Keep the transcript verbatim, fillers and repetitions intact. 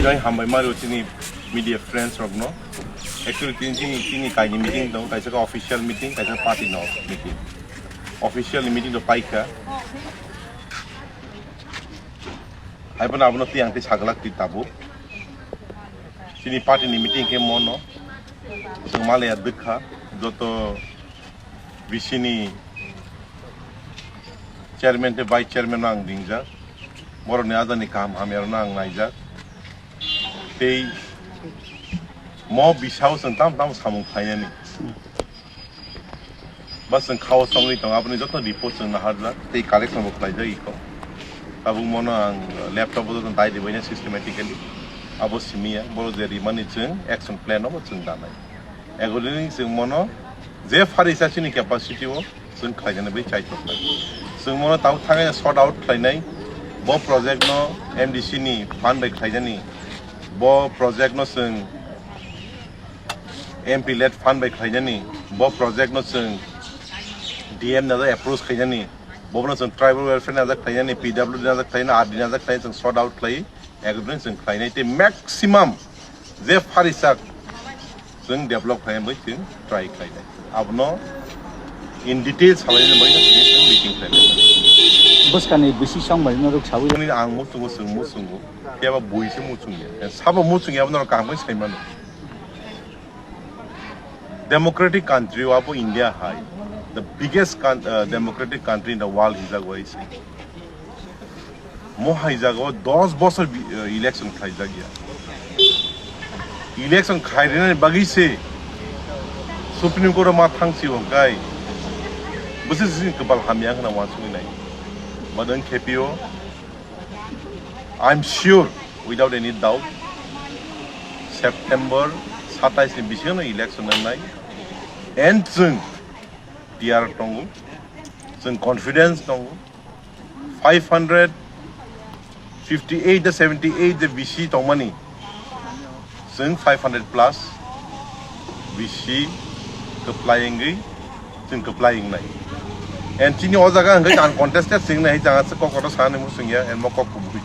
Jai hambai mario chini media friends rokno. Actually, tini, tini, tini kaini meeting tongo, kaisa khe official meeting, kaisa party no meeting. Official meeting do paikha. Hai bono abono tiyang tei saglak ti tabuk. Chini party ni meeting khe mono. Chwng malaya dwkha, joto B C ni chairman tei vice chairman no ang dingjak. Borokni ajani kaham hamya rokno ang naijak. Tei mo bisao chwng tamo tamo samung khlainani. Ba chwng khao songwi tongo, aboni joto report chwng naharjak tei collection bo khlaijak iko. Tabuk mono ang laptop o joto dai ribaina systematically. Abo simiya, boro je rimani chwng action plan o bo chwng danai. Accordingly, chwng mono je phari sa chini capacity o chwng khlaijani bai chaitok nai. Chwng mono tabuk thangwi sort out khlainai. Bo project no M D C ni fund bai khlaijani. Bo project no chwng M P led fund bai khlainani. Bo project no chwng D M najak approach khlainani. Bobono chwng tribal welfare najak khlainani, P W D najak khlainani, R D najak khlainani, chwng sort out khlai. Agreement chwng khlainai tei maximum je pharisak chwng develop khlainai bai chwng try khlainai. Abono in detail salaini bai chwng meeting khlainai. Bwskani bisi song bai norok sawi. Ani ang muchungo chwng muchungo. Phiya ba bui se muchungya. Sabo muchungya abono kaham khe saimano. Democratic country o abo India hai, the biggest coun-, uh, democratic country in the world hinjak bai se. Mo hai jaga o dos bosor bi-, uh, election khlaijak ya. Election khlairina bagwi se Supreme Court o ma thangsi hwnkhe bwswk sini kwpal hamya hwnna uansugwi nai. Badwng khepio. I'm sure, without any doubt, September satais ni bisingo election wngnai. And chwng tiyar tongo, chwng confidence tongo. Five hundred fifty-eight da seventy-eight da bisi tongmani, chwng five hundred plus bisi kwplai wngwi chwng kwplai wngnai. And chini o jaga hwnkhe uncontested chwng nai, jang aswk kok kotor sanani muchungya, and mo kok kubui.